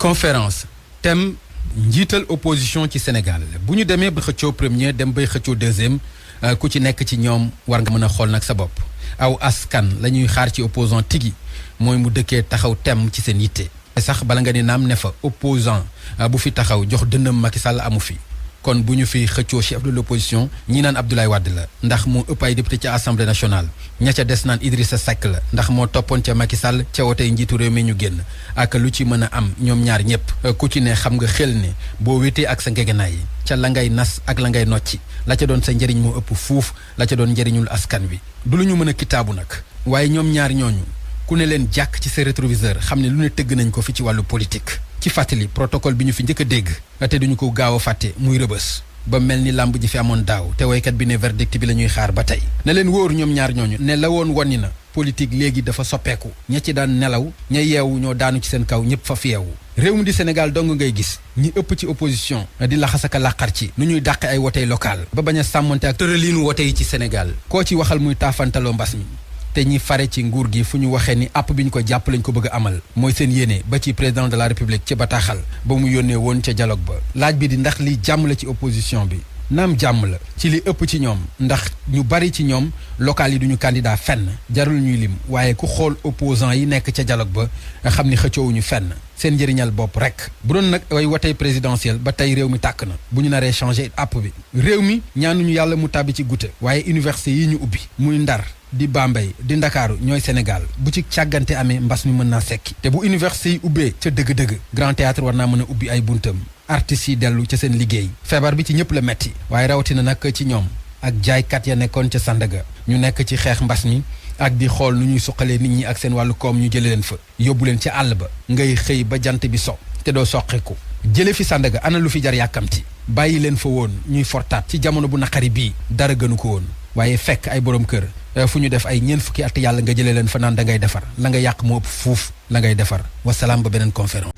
conférence thème njiital opposition ci Sénégal bu ñu demee ba xëccoo premier dem bay xëccoo deuxième ku ci nekk ci ñoom war nga mën a xool nag sa bopp aw askan la ñuy xaar ci opposant tigi mooy mu dëkkee taxaw thème ci seen yitte sax bala nga ni naam ne fa opposant bu fi taxaw jox dënnam Macky Sall amu fi kon bu ñu fi xëccoo chef de l'opposition ñi naan Abdoulaye Wade la ndax moo ëpp ay député ca assemblée nationale ña ca des naan Idrissa Seck la ndax moo toppoon ca Macky Sall ca wotey njiitu réew mi ñu génn ak lu ci mën a am ñoom ñaar ñëpp ku ci ne xam nga xel ne boo wéetee ak sa ngegenaay yi ca la ngay nas ak la ngay nocci la ca doon sa njëriñ moo ëpp fuuf la ca doon njëriñul askan wi du lu ñu mën a kitaabu nag waaye ñoom ñaar ñooñu ku ne leen jàkk ci sa rétroviseur xam ne lu ne tëgg nañ ko fi ci wàllu politique ci fàttali protocole bi ñu fi njëkk a dégg te duñu ko gaaw a fàtte muy rëbës ba mel ni làmb ji fi amoon daaw te woykat bi ne verdict bi la ñuy xaar ba tey na leen wóor ñoom ñaar ñooñu ne la woon wonni na politique léegi dafa soppeeku ña ci daan nelaw ña yeewu ñoo daanu ci seen kaw ñëpp fa fi yeewu réew mi di Sénégal dong ngay gis ñi ëpp ci opposition di laxasaka làqar ci nu ñuy dàqe ay wotey local ba bañ a sàmmonte ak tëraliinu wote yi ci Sénégal koo ci waxal muy taafantaloo mbas mi te ñi fare ci nguur gi fu ñu waxee ni àpp bi ñu ko jàpp lañ ko bëgg a amal mooy seen yéene ba ci président de la république ci bataaxal ba mu yónnee woon ca dialogue ba laaj bi di ndax li jàmm la ci opposition bi naam jàmm la ci li ëpp ci ñoom ndax ñu bari ci ñoom local yi duñu candidat fenn jarul ñuy lim waaye ku xool opposant yi nekk ca dialogue ba nga xam ni xëccoowuñu fenn seen njëriñal bopp rek bu doon nag way watey présidentiel ba tey réew mi tàkk na bu ñu naree changé àpp bi réew mi ñaanuñu yàlla mu tàbbi ci goutte waaye université yi ñu ubbi muy Ndar di Bambey di Ndakaaru ñooy Sénégal bu ci càggante amee mbas mi mën naa sekki te bu université yi ubbee ca dëgg-dëgg Grand Théâtre war naa mën a ubbi ay buntam artistes yi dellu ca seen liggéey feebar bi ci ñëpp la metti waaye rawatina nag ci ñoom ak jaaykat ya nekkoon ca Sandaga ñu nekk ci xeex mbas mi ak di xool nu ñuy suqalee nit ñi ak seen wàllu koom ñu jële leen fa yóbbu leen ca àll ba ngay xëy ba jant bi so te doo soqeeku jële fi Sandaga ana lu fi jar yàkkamti bàyyi leen fa woon ñuy fortaat ci jamono bu naqari bii dara gënu ko woon waaye fekk ay borom kër fu ñu def ay ñeent fukki at yàlla nga jëlee leen fa naan da ngay defar la nga yàq moo ëpp fuuf la ngay defar wasalaam ba beneen conférence